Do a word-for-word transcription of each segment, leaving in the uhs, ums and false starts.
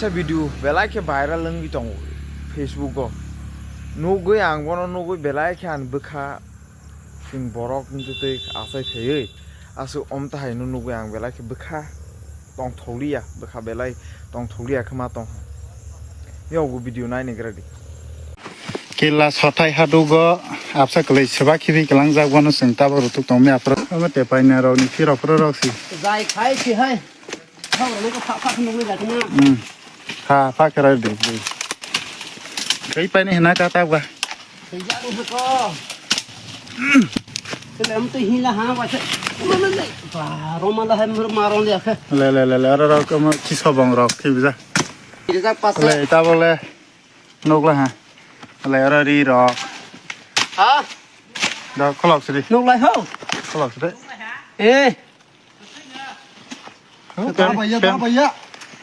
Sa video belai khe viral wngwi tongo Facebook o. Nugwi ang bono nugwi belai khe ani bwkha chwng borok wngtwi twi achai phaiwi aswk omtahai no nugwi ang belai khe bwkha tongthokliya, bwkha belai tongthokliya khe ma tongha. Yogo video naini gra di. Kila sothai hadugo absa kwlwi swba khibi kwlangjak bono chwng tabuk rutuk tongmani aphuru. Omo tepaina rokni phirok phuru rok si. Jai khai si hai. Thok rokno khe phak phak nugwi jai khna. Hmm. Pha pha khe rw di. Tei paini hina ka ta ba. Tei jak ni ko. Tele am tei hila ha ba se. Ba roma la hem ma rong dia khe. Le le le le aro rok omo khisobong rok khibija. Rijak pas. Le ta bole. Nukla ha. Lai oro ri rok. Ha? Da kholok sidi. Nuklai ho. Kholok sidi. Eh. Oh, da pen, baya, da pen. Baya.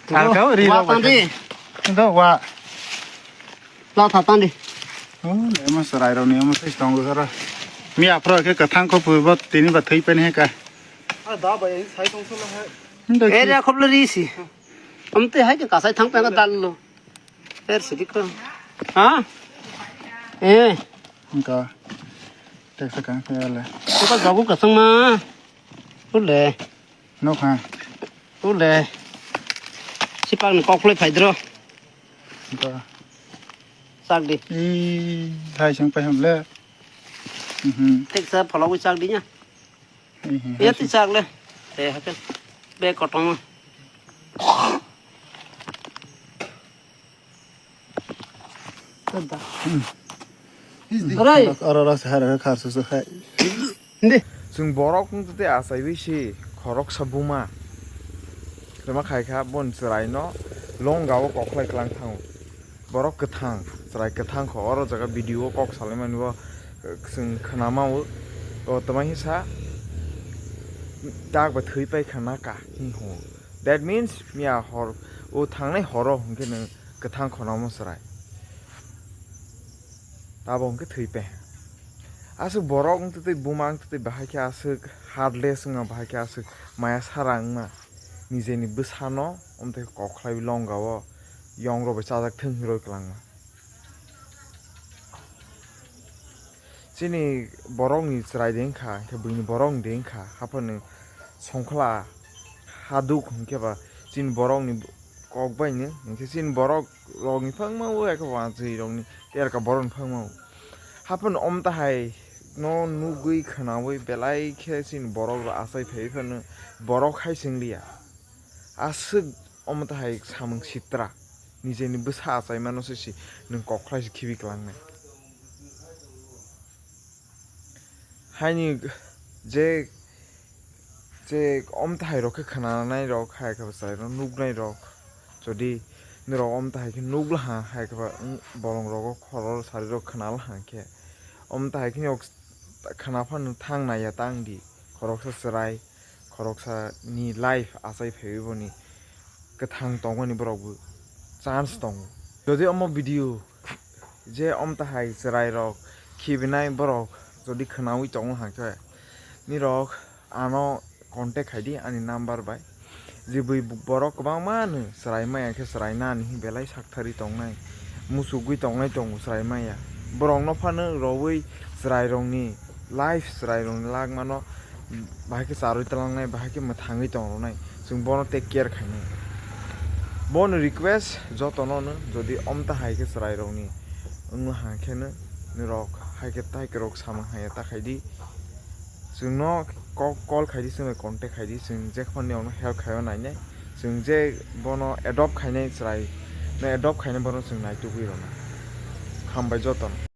Ang kau ri rok. Tandi. Da wa. La tha tandi. Oh, le ma sarai rok ni ma sai tong ro. Mi apro ke kathang ko pu bot tini ba thai pen he ka. Ah, da baya sai tong so la hai. Eh, re khop le ri si. Am te hai ke kasai thang pen ka dal lo. Er sidi ko. Ha? Eh. Engka. Teksa kang kaya le. Ko jabu kasang ma. Ule. Nok ha. Ule. Sipak ni kok le phai dro. Engka. Sak di. Ih, hai sang pai ham le. Mhm. Teksa pholok wi sak di nya. Mhm. Ya ti sak le. Eh, hakan. Be kotong. Oro oro se hara khar su su khai. Chwng borok wng tei achaiwi si khoroksa buma. Rema khai kha bon chwraino longao kokhlai klang thango. Borok kwthang, chwrai kwthang kho. Oro jaga video o kok salaimani bo chwng khwnama o. O twmai hisa tak ba thwi pai khana ka hin ho. That means miya hor o thangnai horo hwnkhe nwng kwthang khonamo chwrai. Abo hwnkhe thwi pe. Aswk borok wngtwi twi buma wngtwi twi bahai khe aswk heartless wngma bahai khe aswk maya sara wngma nijeni bwsano omtwi kokhlai longao yong rok bai chajak thung hinwi kwlangma. Chini borokni chwrai de wngkha, hwnkhe buini borok ni de wngkha, haphano songkhla haduk hwnkhe ba chini borokni kok bai no, hwnkhe chini borok rokni phangma o, eke ba chwrai rokni terka borokni phangma o. Haphano omtahai no nugwi khwnawi belai khe chini borok rok achai phaiwi phano borok hai se wngliya. Aswk omtahai samung sitra. Nijeni bwsa achaimano se si nwng kokhlai se khibi kwlangnai. Haini je, je omtahai rok khe khwnanai rok hai khe bwsai rok nuknai rok jodi norok omtahai khe nukla ha hai khe ba bolong rogo khoror sari rok khwnala ha khe omtahai khe khwna phano thang naiya tang di khoroksa chwrai khoroksa ni life achai phaiwi boni kwthang tongmani borok bo chance tongo. Jodi omo video je omtahai chwrai rok khibinai borok jodi khwnawi tongo hwnkhe nirok ano contact khaidi ani number bai. Je bui borok kwbangma no chwrai maya khe chwrai nani belai sakthari tongnai, muchugwi tongnai tongo chwrai maya. Borok no phano rowui chwrai rokni life chwrai rokni lagmano bahai khe charwi tlangnai, bahai khe mwthangwi tong rwnai, chwng bono take care khainai. Bono request jotono no, jodi omta hai khe chwrai rokni wngma hai khe no norok hai khe tai kwrwk samung haiya ta khaidi, chwngno kok call khaidi, chwngno contact khaidi, chwng jephanu help khaiwi nainai. Chwng je bono adopt khainai chwrai, no adopt khainai bono chwng naitugwi rwnai. Hambai jotono.